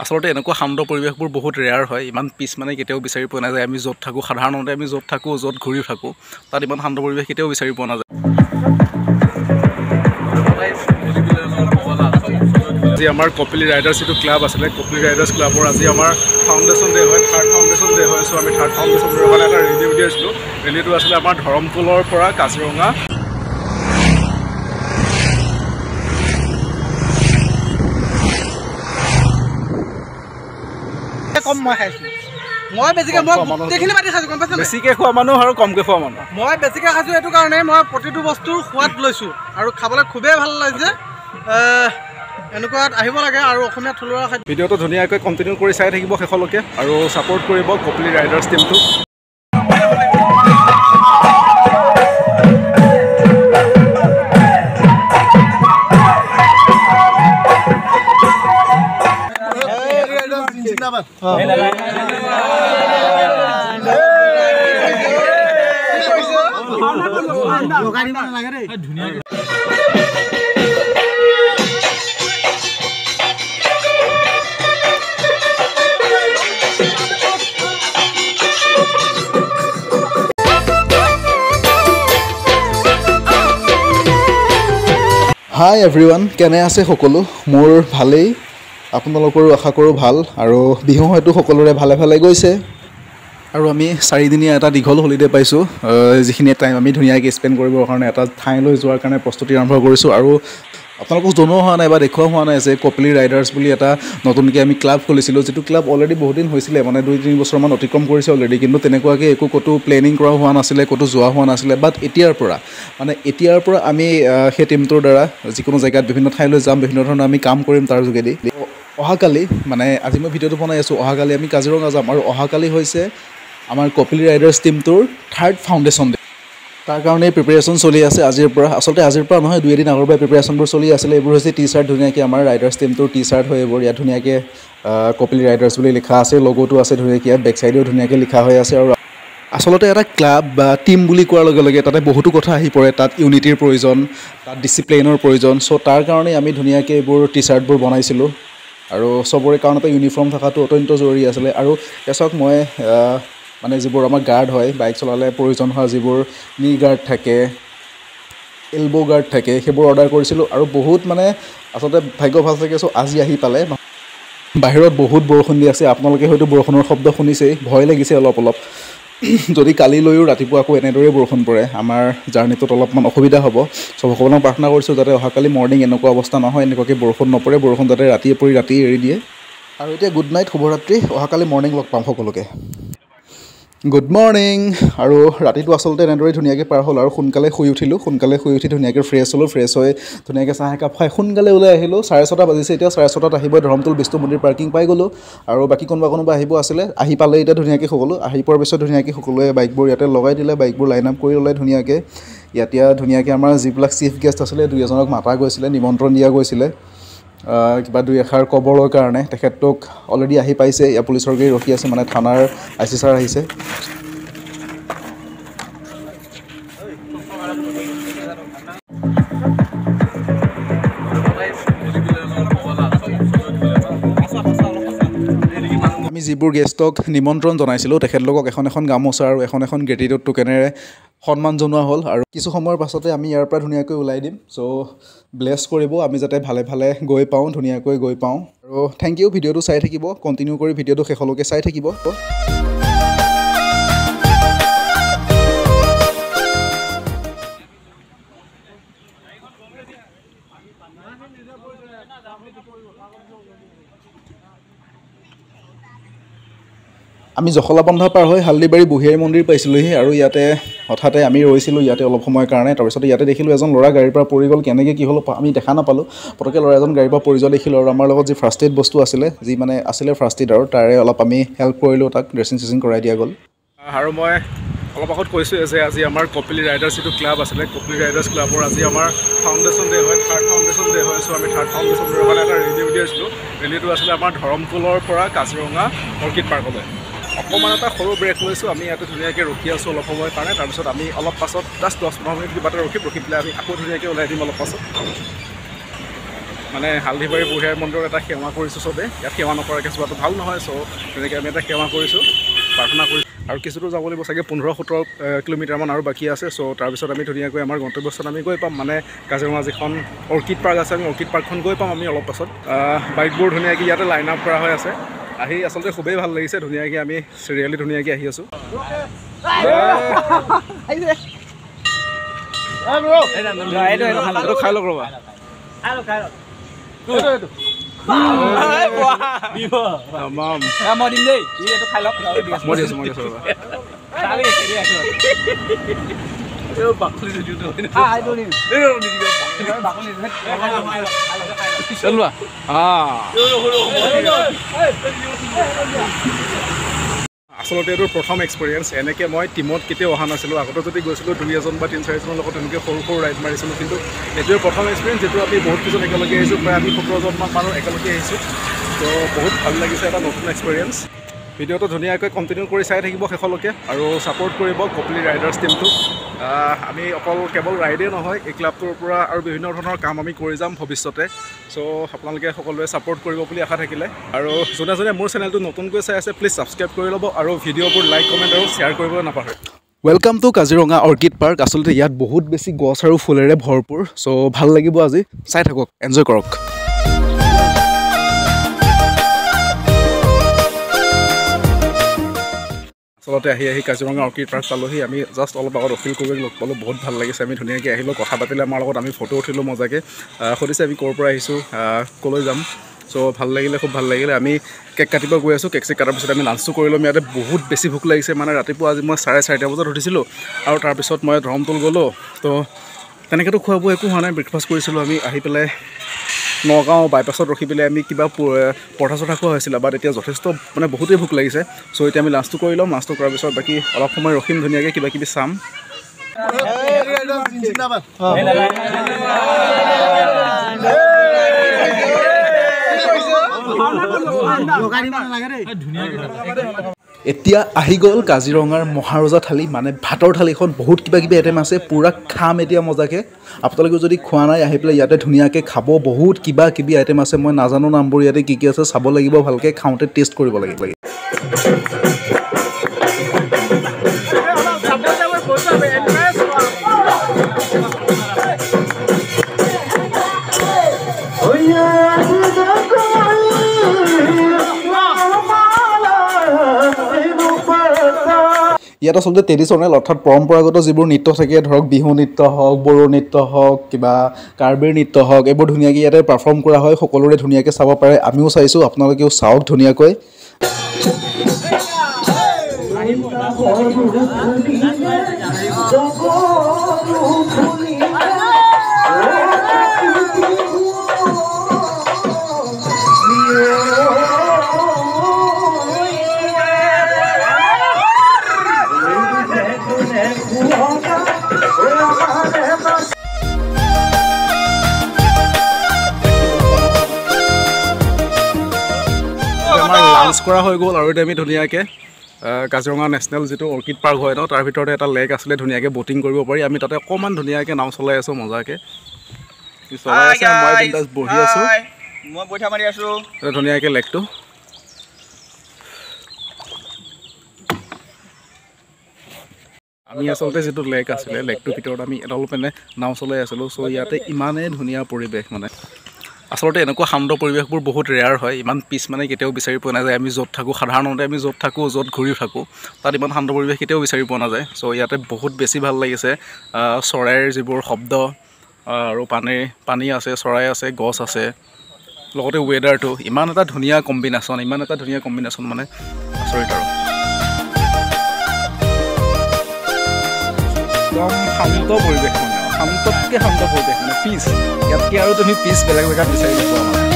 আচলতে এনেকুৱা শান্ত পৰিৱেশবোৰ বহুত ৰেয়াৰ হয়, ইমান পিচ মানে কেতিয়াও বিচাৰি পোৱা নাযায়। আমি য'ত থাকোঁ, সাধাৰণতে আমি য'ত থাকোঁ, য'ত ঘূৰি থাকোঁ, তাত ইমান শান্ত পৰিৱেশ কেতিয়াও বিচাৰি পোৱা নাযায়। আজি আমাৰ কপিলি ৰাইডাৰ্ছ যিটো ক্লাব আছিলে, কপিলি ৰাইডাৰ্ছ ক্লাবৰ আজি আমাৰ ফাউণ্ডেশ্যন ডে হয়, থাৰ্ড ফাউণ্ডেশ্যন ডে হয়। চ' আমি থাৰ্ড ফাউণ্ডেশ্যন ডেৰ কাৰণে এটা ৰেলী উলিয়াইছিলোঁ। ৰেলীটো আছিলে আমাৰ ধৰমটোলৰ পৰা কাজিৰঙা। কম মই খাইছোঁ, মই বেছিকৈ, মই গোটেইখিনি পাতি খাইছোঁ, গম পাইছে? বেছিকৈ খোৱা মানুহ আৰু কমকৈ খোৱা মানুহ। মই বেছিকৈ খাইছোঁ, এইটো কাৰণে মই প্ৰতিটো বস্তুৰ সোৱাদ লৈছোঁ আৰু খাবলৈ খুবেই ভাল লাগিছে। এনেকুৱাত আহিব লাগে আৰু অসমীয়া থলুৱা খাদ্য। ভিডিঅ'টো ধুনীয়াকৈ কণ্টিনিউ কৰি চাই থাকিব শেষলৈকে আৰু ছাপৰ্ট কৰিব কপিলি ৰাইডাৰ্ছ টিমটো। হাই এভৰিৱান, কেনে আছে সকলো? মোৰ ভালেই, আপোনালোকৰো আশা কৰোঁ ভাল। আৰু বিহু হয়তো সকলোৰে ভালে ভালে গৈছে। আৰু আমি চাৰিদিনীয়া এটা দীঘল হলিডে পাইছোঁ, যিখিনি টাইম আমি ধুনীয়াকৈ স্পেণ্ড কৰিবৰ কাৰণে এটা ঠাইলৈ যোৱাৰ কাৰণে প্ৰস্তুতি আৰম্ভ কৰিছোঁ। আৰু আপোনালোকক জনোৱা হোৱা নাই বা দেখুওৱা হোৱা নাই যে কপিলি ৰাইডাৰ্ছ বুলি এটা নতুনকৈ আমি ক্লাব খুলিছিলোঁ, যিটো ক্লাব অলৰেডি বহুত দিন হৈছিলে, মানে 2-3 বছৰমান অতিক্ৰম কৰিছে অলৰেডি, কিন্তু তেনেকুৱাকৈ একো ক'তো প্লেনিং কৰা হোৱা নাছিলে, ক'তো যোৱা হোৱা নাছিলে। বাট এতিয়াৰ পৰা আমি সেই টীমটোৰ দ্বাৰা যিকোনো জেগাত বিভিন্ন ঠাইলৈ যাম, বিভিন্ন ধৰণৰ আমি কাম কৰিম তাৰ যোগেদি। অহাকালি, মানে আজি মই ভিডিঅ'টো বনাই আছোঁ, অহাকালি আমি কাজিৰঙা যাম। আৰু অহাকালি হৈছে আমাৰ কপিলি ৰাইডাৰ্ছ টীমটোৰ থাৰ্ড ফাউণ্ডেশ্যন ডে। তাৰ কাৰণে প্ৰিপেৰেশ্যন চলি আছে আজিৰ পৰা। আচলতে আজিৰ পৰা নহয়, 2 এদিন আগৰ পৰাই প্ৰিপেৰেশ্যনবোৰ চলি আছিলে। এইবোৰ হৈছে টি চাৰ্ট, ধুনীয়াকৈ আমাৰ ৰাইডাৰ্ছ টীমটোৰ টি চাৰ্ট হয় এইবোৰ। ইয়াত ধুনীয়াকৈ কপিলি ৰাইডাৰ্ছ বুলি লিখা আছে, লগ'টো আছে ধুনীয়াকৈ, ইয়াত বেক চাইডেও ধুনীয়াকৈ লিখা হৈ আছে। আৰু আচলতে এটা ক্লাব বা টীম বুলি কোৱাৰ লগে লগে তাতে বহুতো কথা আহি পৰে। তাত ইউনিটিৰ প্ৰয়োজন, তাত ডিচিপ্লিনৰ প্ৰয়োজন। চ' তাৰ কাৰণেই আমি ধুনীয়াকৈ এইবোৰ টি চাৰ্টবোৰ বনাইছিলোঁ। আৰু চবৰে কাৰণে এটা ইউনিফৰ্ম থকাটো অত্যন্ত জৰুৰী আছিলে। আৰু এতিয়া চাওক, মই মানে যিবোৰ আমাৰ গাৰ্ড হয়, বাইক চলালে প্ৰয়োজন হোৱা যিবোৰ নি গাৰ্ড থাকে, এলব' গাৰ্ড থাকে, সেইবোৰ অৰ্ডাৰ কৰিছিলোঁ। আৰু বহুত মানে আচলতে ভাগ্য ভাল থাকে, চ' আজি আহি পালে। বাহিৰত বহুত বৰষুণ দি আছে, আপোনালোকে হয়তো বৰষুণৰ শব্দ শুনিছেই, ভয় লাগিছে অলপ অলপ। যদি কালিলৈও ৰাতিপুৱা আকৌ এনেদৰেই বৰষুণ পৰে, আমাৰ জাৰ্ণিটোত অলপমান অসুবিধা হ'ব। চ' ভগৱানক প্ৰাৰ্থনা কৰিছোঁ যাতে অহাকালি মৰ্ণিং এনেকুৱা অৱস্থা নহয়, এনেকুৱাকৈ বৰষুণ নপৰে, বৰষুণ যাতে ৰাতিয়ে পৰি ৰাতিয়ে এৰি দিয়ে। আৰু এতিয়া গুড নাইট, শুভৰাত্ৰি। অহাকালি মৰ্ণিং লগ পাম সকলোকে। Good morning. আৰু ৰাতিটো আচলতে এনেদৰেই ধুনীয়াকৈ পাৰ হ'ল। আৰু সোনকালে শুই উঠিলোঁ, সোনকালে শুই উঠি ধুনীয়াকৈ ফ্ৰেছ হ'লোঁ, ফ্ৰেছ হৈ ধুনীয়াকৈ চাহ একাপ খাই সোনকালে ওলাই আহিলোঁ। 6:30 বাজিছে এতিয়া, 6:30 আহিব ধৰমটোল বিষ্ণু মন্দিৰ পাৰ্কিং পাই গ'লোঁ। আৰু বাকী কোনোবা কোনোবা আহিব আছিলে, আহি পালে এতিয়া ধুনীয়াকৈ সকলো। আহি পোৱাৰ পিছত ধুনীয়াকৈ সকলোৱে বাইকবোৰ ইয়াতে লগাই দিলে, বাইকবোৰ লাইন আপ কৰি ল'লে ধুনীয়াকৈ। ইয়াতে ধুনীয়াকৈ আমাৰ যিবিলাক চিফ গেষ্ট আছিলে, দুই এজনক মাতা গৈছিলে, নিমন্ত্ৰণ দিয়া গৈছিলে কিবা দুই এষাৰ ক'বৰ কাৰণে। তেখেতক অলৰেডি আহি পাইছে, ইয়াৰ পুলিচৰ গাড়ী ৰখি আছে, মানে থানাৰ I C sir আহিছে। আমি যিবোৰ গেষ্টক নিমন্ত্ৰণ জনাইছিলোঁ, তেখেতলোকক এখন এখন গামোচা আৰু এখন এখন গ্ৰেটিটিউড টোকেনেৰে সন্মান জনোৱা হ'ল। আৰু কিছু সময়ৰ পাছতে আমি ইয়াৰ পৰা ধুনীয়াকৈ ওলাই দিম। চ' ব্লেছ কৰিব, আমি যাতে ভালে ভালে গৈ পাওঁ, ধুনীয়াকৈ গৈ পাওঁ। আৰু thank U, ভিডিঅ'টো চাই থাকিব, কণ্টিনিউ কৰি ভিডিঅ'টো শেষলৈকে চাই থাকিব। আমি জখলাবন্ধা পাৰ হৈ হালদিবাৰী বুঢ়ীআই মন্দিৰ পাইছিলোঁহি। আৰু ইয়াতে হঠাতে আমি ৰৈছিলোঁ ইয়াতে অলপ সময়ৰ কাৰণে। তাৰপিছতে ইয়াতে দেখিলোঁ এজন ল'ৰা গাড়ীৰ পৰা পৰি গ'ল, কেনেকৈ কি হ'ল আমি দেখা নাপালোঁ। পটককৈ ল'ৰা এজন গাড়ীৰ পৰা পৰি যোৱা দেখিলোঁ। আৰু আমাৰ লগত যি ফাৰ্ষ্ট এইড বস্তু আছিলে, যি মানে আছিলে ফাৰ্ষ্ট এইড, আৰু তাৰে অলপ আমি হেল্প কৰিলোঁ, তাক ড্ৰেছিং চেচিং কৰাই দিয়া গ'ল। আৰু মই অলপ আগত কৈছোঁৱে যে আজি আমাৰ কপিলি ৰাইডাৰ্ছ যিটো ক্লাব আছিলে, কপিলি ৰাইডাৰ্ছ ক্লাবৰ আজি আমাৰ ফাউণ্ডেশ্যন ডে হয়, থাৰ্ড ফাউণ্ডেশ্যন ডে হয়। চ' আমি থাৰ্ড ফাউণ্ডেশ্যন ডেৰ কাৰণে এটা ৰেলী উলিয়াইছিলোঁ। ৰেলীটো আছিলে আমাৰ ধৰমটোলৰ পৰা কাজিৰঙা অৰ্কিড পাৰ্কলৈ। অকণমান এটা সৰু ব্ৰেক লৈছোঁ আমি, ইয়াতে ধুনীয়াকৈ ৰখি আছোঁ অলপ সময়ৰ কাৰণে। তাৰপিছত আমি অলপ পাছত জাষ্ট 10-15 মিনিট কিবা এটা ৰখি পেলাই আমি আকৌ ধুনীয়াকৈ ওলাই দিম অলপ পাছত। মানে হালধিবাৰী বুঢ়ী আই মন্দিৰত এটা সেৱা কৰিছোঁ চবে। ইয়াত সেৱা নকৰাকৈ যোৱাটো ভাল নহয়, চ' তেনেকৈ আমি এটা সেৱা কৰিছোঁ, প্ৰাৰ্থনা কৰিছোঁ। আৰু কিছু দূৰ যাব লাগিব চাগে, 15-17 কিলোমিটাৰমান আৰু বাকী আছে। চ' তাৰপিছত আমি ধুনীয়াকৈ আমাৰ গন্তব্যস্থান আমি গৈ পাম, মানে কাজিৰঙা যিখন অৰ্কিড পাৰ্ক আছে, আমি অৰ্কিড পাৰ্কখন গৈ পাম আমি অলপ পাছত। বাইকবোৰ ধুনীয়াকৈ ইয়াতে লাইন আপ কৰা হৈ আছে। আহি আচলতে খুবেই ভাল লাগিছে, ধুনীয়াকৈ আমি চিৰিয়েলি ধুনীয়াকৈ আহি আছোঁ। খাই লওক ৰ'বা। আচলতে এইটো প্ৰথম এক্সপিৰিয়েঞ্চ, এনেকৈ মই টীমত কেতিয়াও অহা নাছিলোঁ। আগতে যদি গৈছিলোঁ 2 এজন বা 3-4জনৰ লগত তেনেকৈ সৰু সৰু ৰাইড মাৰিছিলোঁ, কিন্তু এইটোৱে প্ৰথম এক্সপিৰিয়েঞ্চ যিটো আমি বহুত কেইজন একেলগে আহিছোঁ, প্ৰায় আমি 17জনমান মানুহ একেলগে আহিছোঁ। ত' বহুত ভাল লাগিছে, এটা নতুন এক্সপিৰিয়েঞ্চ। ভিডিঅ'টো ধুনীয়াকৈ কণ্টিনিউ কৰি চাই থাকিব শেষলৈকে আৰু ছাপোৰ্ট কৰিব কপিলী ৰাইডাৰ্ছ টীমটো। আমি অকল কেৱল ৰাইডেই নহয়, এই ক্লাবটোৰ পৰা আৰু বিভিন্ন ধৰণৰ কাম আমি কৰি যাম ভৱিষ্যতে। চ' আপোনালোকে সকলোৱে ছাপোৰ্ট কৰিব বুলি আশা থাকিলে। আৰু যোনে যোনে মোৰ চেনেলটো নতুনকৈ চাই আছে, প্লিজ ছাবস্ক্ৰাইব কৰি ল'ব আৰু ভিডিঅ'বোৰ লাইক, কমেণ্ট আৰু শ্বেয়াৰ কৰিবলৈ নাপাহৰে। Welcome to Kaziranga orchid park. আচলতে ইয়াত বহুত বেছি গছ আৰু ফুলেৰে ভৰপূৰ, চ' ভাল লাগিব আজি, চাই থাকক, এনজয় কৰক। আচলতে আহি আহি কাজিৰঙা অৰ্কিড পাৰ্ক পালোহি। আমি জাষ্ট অলপ আগত অখিল গগৈক লগ পালোঁ, বহুত ভাল লাগিছে। আমি ধুনীয়াকৈ আহিলোঁ, কথা পাতিলে আমাৰ লগত, আমি ফটো উঠিলোঁ মজাকৈ, সুধিছে আমি ক'ৰ পৰা আহিছোঁ, ক'লৈ যাম। চ' ভাল লাগিলে, খুব ভাল লাগিলে। আমি কেক কাটিব গৈ আছোঁ, কেক চেক কটাৰ পিছত আমি লাঞ্চটো কৰি ল'ম। ইয়াতে বহুত বেছি ভোক লাগিছে, মানে ৰাতিপুৱা আজি মই 4:30 বজাত উঠিছিলোঁ আৰু তাৰপিছত মই ধৰমটোল গ'লোঁ। তো তেনেকৈতো খোৱা বোৱা একো হোৱা নাই, ব্ৰেকফাষ্ট কৰিছিলোঁ আমি আহি পেলাই নগাঁও বাইপাছত ৰখি পেলাই আমি কিবা পৰঠা চৰঠা খোৱা হৈছিলে, বাট এতিয়া যথেষ্ট মানে বহুতেই ভোক লাগিছে। চ' এতিয়া আমি লাঞ্চটো কৰি ল'ম, লাঞ্চটো কৰাৰ পিছত বাকী অলপ সময় ৰখিম, ধুনীয়াকৈ কিবা কিবি চাম। এতিয়া আহি গ'ল কাজিৰঙাৰ মহাৰজা থালি, মানে ভাতৰ থালিখন। বহুত কিবা কিবি আইটেম আছে, পূৰা খাম এতিয়া মজাকৈ। আপোনালোকেও যদি খোৱা নাই আহি পেলাই ইয়াতে ধুনীয়াকৈ খাব। বহুত কিবা কিবি আইটেম আছে, মই নাজানো নামবোৰ ইয়াতে কি কি আছে, চাব লাগিব ভালকৈ, খাওঁতে টেষ্ট কৰিব লাগিব। ইয়াত আচলতে ট্ৰেডিশ্যনেল অৰ্থাৎ পৰম্পৰাগত যিবোৰ নৃত্য থাকে, ধৰক বিহু নৃত্য হওক, বড়ো নৃত্য হওক, কিবা কাৰ্বিৰ নৃত্য হওক, এইবোৰ ধুনীয়াকৈ ইয়াতে পাৰফৰ্ম কৰা হয়। সকলোৰে ধুনীয়াকৈ চাব পাৰে, আমিও চাইছোঁ, আপোনালোকেও চাওক ধুনীয়াকৈ। লাঞ্চ কৰা হৈ গ'ল আৰু এতিয়া আমি ধুনীয়াকৈ কাজিৰঙা নেশ্যনেল যিটো অৰ্কিড পাৰ্ক হয় ন, তাৰ ভিতৰতে এটা লেক আছিলে, ধুনীয়াকৈ ব'টিং কৰিব পাৰি। আমি তাতে অকণমান ধুনীয়াকৈ নাও চলাই আছোঁ মজাকৈ, চলাই আছে, মই বিন্দাছ বহি আছোঁ, মই বৈঠা মাৰি আছোঁ ধুনীয়াকৈ লেকটো। আমি আচলতে যিটো লেক আছিলে, লেকটোৰ ভিতৰত আমি অলপ এনে নাও চলাই আছিলোঁ। চ' ইয়াতে ইমানেই ধুনীয়া পৰিৱেশ, মানে আচলতে এনেকুৱা শান্ত পৰিৱেশবোৰ বহুত ৰেয়াৰ হয়, ইমান পিচ মানে কেতিয়াও বিচাৰি পোৱা নাযায়। আমি য'ত থাকোঁ, সাধাৰণতে আমি য'ত থাকোঁ, য'ত ঘূৰি থাকোঁ, তাত ইমান শান্ত পৰিৱেশ কেতিয়াও বিচাৰি পোৱা নাযায়। চ' ইয়াতে বহুত বেছি ভাল লাগিছে। চৰাইৰ যিবোৰ শব্দ আৰু পানী আছে, চৰাই আছে, গছ আছে, লগতে ৱেডাৰটো ইমান এটা ধুনীয়া কম্বিনেশ্যন, ইমান এটা ধুনীয়া কম্বিনেশ্যন, মানে আচৰিত আৰু একদম শান্ত পৰিৱেশ, মানে শান্ততকৈ শান্ত পৰিৱেশ, মানে পিচ। ইয়াতকৈ আৰু তুমি পিচ বেলেগ জেগাত বিচাৰি নোপোৱা, মানে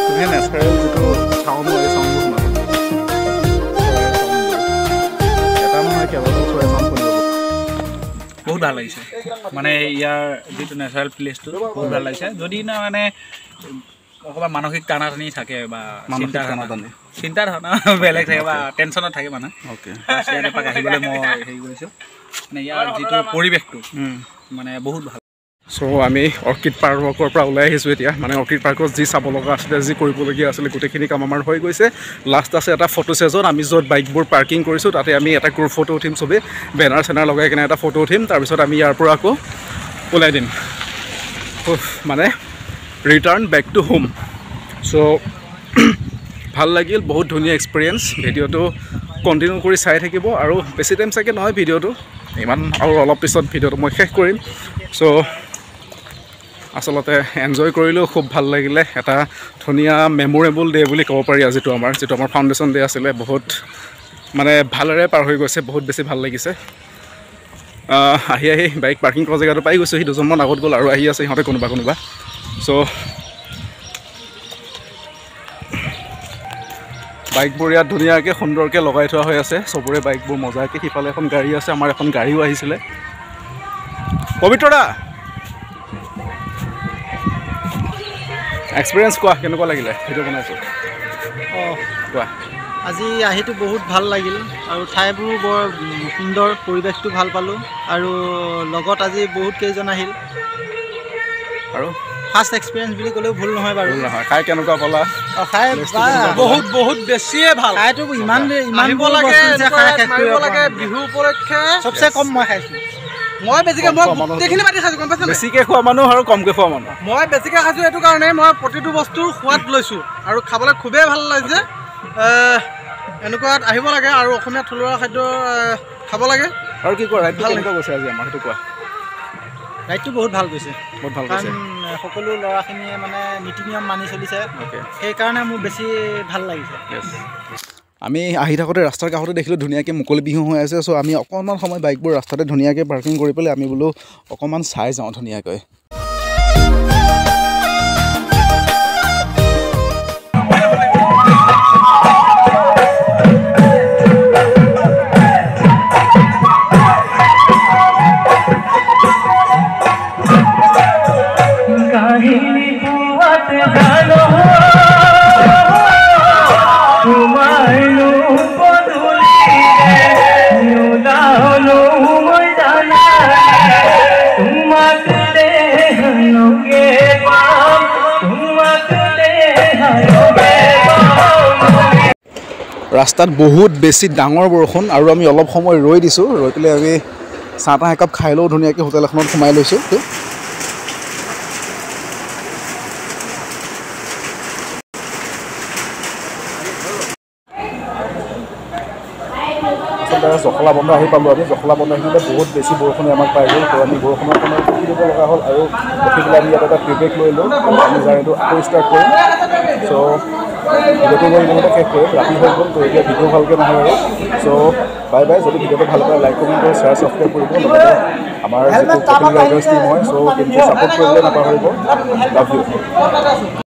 তুমি নেচাৰেল যিটো চাউণ্ড হয়, চাউণ্ডবোৰ শুনা, এটা নহয় কেইবাটাও চৰাই চাউণ্ড শুনিব। বহুত ভাল লাগিছে, মানে ইয়াৰ যিটো নেচাৰেল প্লেচটো বহুত ভাল লাগিছে। যদি না মানে অকণমান মানসিক টানাটানি থাকে বা চিন্তা ধাৰণা বেলেগ থাকে বা টেনশ্যনত থাকে মানে, ইয়াত এপাক আহিবলৈ মই হেৰি কৰিছোঁ। মানে ইয়াৰ যিটো পৰিৱেশটো মানে বহুত ভাল। চ' আমি অৰ্কিড পাৰ্কৰ পৰা ওলাই আহিছোঁ এতিয়া। মানে অৰ্কিড পাৰ্কত যি চাব লগা আছিলে, যি কৰিবলগীয়া আছিলে, গোটেইখিনি কাম আমাৰ হৈ গৈছে। লাষ্ট আছে এটা ফটো ছেজন। আমি য'ত বাইকবোৰ পাৰ্কিং কৰিছোঁ তাতে আমি এটা গ্ৰুপ ফটো উঠিম, চবেই বেনাৰ চেনাৰ লগাই কিনে এটা ফটো উঠিম। তাৰপিছত আমি ইয়াৰ পৰা আকৌ ওলাই দিম, মানে return back to home. So ভাল লাগিল, বহুত ধুনীয়া এক্সপিৰিয়েঞ্চ। ভিডিঅ'টো কণ্টিনিউ কৰি চাই থাকিব আৰু বেছি টাইম চাগে নহয় ভিডিঅ'টো ইমান, আৰু অলপ পিছত ভিডিঅ'টো মই শেষ কৰিম। চ' আচলতে এনজয় কৰিলেও খুব ভাল লাগিলে, এটা ধুনীয়া মেম'ৰেবল ডে' বুলি ক'ব পাৰি আজিটো আমাৰ, যিটো আমাৰ ফাউণ্ডেশ্যন ডে' আছিলে। বহুত মানে ভালেৰে পাৰ হৈ গৈছে, বহুত বেছি ভাল লাগিছে। আহি আহি বাইক পাৰ্কিং কৰা জেগাটো পাই গৈছোঁ, সি দুজনমান আগত গ'ল আৰু আহি আছে সিহঁতে কোনোবা কোনোবা। চ' বাইকবোৰ ইয়াত ধুনীয়াকৈ সুন্দৰকৈ লগাই থোৱা হৈ আছে, চবৰে বাইকবোৰ মজাকৈ। সিফালে এখন গাড়ী আছে, আমাৰ এখন গাড়ীও আহিছিলে। পবিত্ৰ দা, এক্সপিৰিয়েঞ্চ কোৱা, কেনেকুৱা লাগিলে ভিডিঅ' বনাইছোঁ? অঁ কোৱা। আজি আহিতো বহুত ভাল লাগিল আৰু ঠাইবোৰো বৰ সুন্দৰ, পৰিৱেশটো ভাল পালোঁ আৰু লগত আজি বহুত কেইজন আহিল আৰু ফাৰ্ষ্ট এক্সপিৰিয়েঞ্চ বুলি ক'লেও ভুল নহয় বাৰু। নহয়, খাই কেনেকুৱা পালা? খাই বহুত বহুত বেছিয়ে ভাল। খাইতো ইমান ইমান লাগে, লাগে বিহু উপলক্ষে চবচে কম মই খাইছোঁ। মই বেছিকৈ, মই গোটেইখিনি মাতি খাইছোঁ, গম পাইছা? বেছিকৈ খোৱা মানুহ আৰু কমকৈ খোৱা মানুহ। মই বেছিকৈ খাইছোঁ এইটো কাৰণে মই প্ৰতিটো বস্তুৰ সোৱাদ লৈছোঁ আৰু খাবলৈ খুবেই ভাল লাগিছে। এনেকুৱাত আহিব লাগে আৰু অসমীয়া থলুৱা খাদ্য খাব লাগে। আৰু কি কোৱা, ৰাইডটো কেনেকুৱা গৈছে আজি আমাৰ, সেইটো কোৱা? ৰাইডটো বহুত ভাল গৈছে, বহুত ভাল গৈছে। সকলো ল'ৰাখিনিয়ে মানে নীতি নিয়ম মানি চলিছে, সেইকাৰণে মোৰ বেছি ভাল লাগিছে। আমি আহি থাকোঁতে ৰাস্তাৰ কাষতে দেখিলোঁ ধুনীয়াকৈ মুকলি বিহু হৈ আছে। চ' আমি অকণমান সময় বাইকবোৰ ৰাস্তাতে ধুনীয়াকৈ পাৰ্কিং কৰি পেলাই আমি বোলো অকণমান চাই যাওঁ ধুনীয়াকৈ। ৰাস্তাত বহুত বেছি ডাঙৰ বৰষুণ আৰু আমি অলপ সময় ৰৈ দিছোঁ, ৰৈ পেলাই আমি চাহ তাহ একাপ খাই লওঁ ধুনীয়াকৈ, হোটেল এখনত সোমাই লৈছোঁ। আচলতে জখলাবন্ধ আহি পালোঁ আমি। জখলাবন্ধ আহিলে বহুত বেছি বৰষুণে আমাক পাই গ'ল, তো আমি বৰষুণৰ সময়ত ৰখি দিব লগা হ'ল আৰু ৰখি পেলাই আমি ইয়াত এটা প্ৰিবেক লৈ লওঁ, আমি জাৰ্ণিটো আকৌ ষ্টাৰ্ট কৰিম। চ' ভিডিঅ'টো মই ইমানতে শেষ কৰিম, ৰাতি হৈ গ'ল, তো এতিয়া ভিডিঅ' ভালকৈ নহয় আৰু। চ' বাই বাই। যদি ভিডিঅ'টো ভাল পায় লাইক, কমেণ্ট কৰি শ্বেয়াৰ, ছাবস্ক্ৰাইব কৰিব, লগতে আমাৰ যিটো কপিল ৰাইডাৰ্ছ টীম হয়, চ' টিমটো ছাপোৰ্ট কৰিবলৈ নাপাহৰিব। Love you.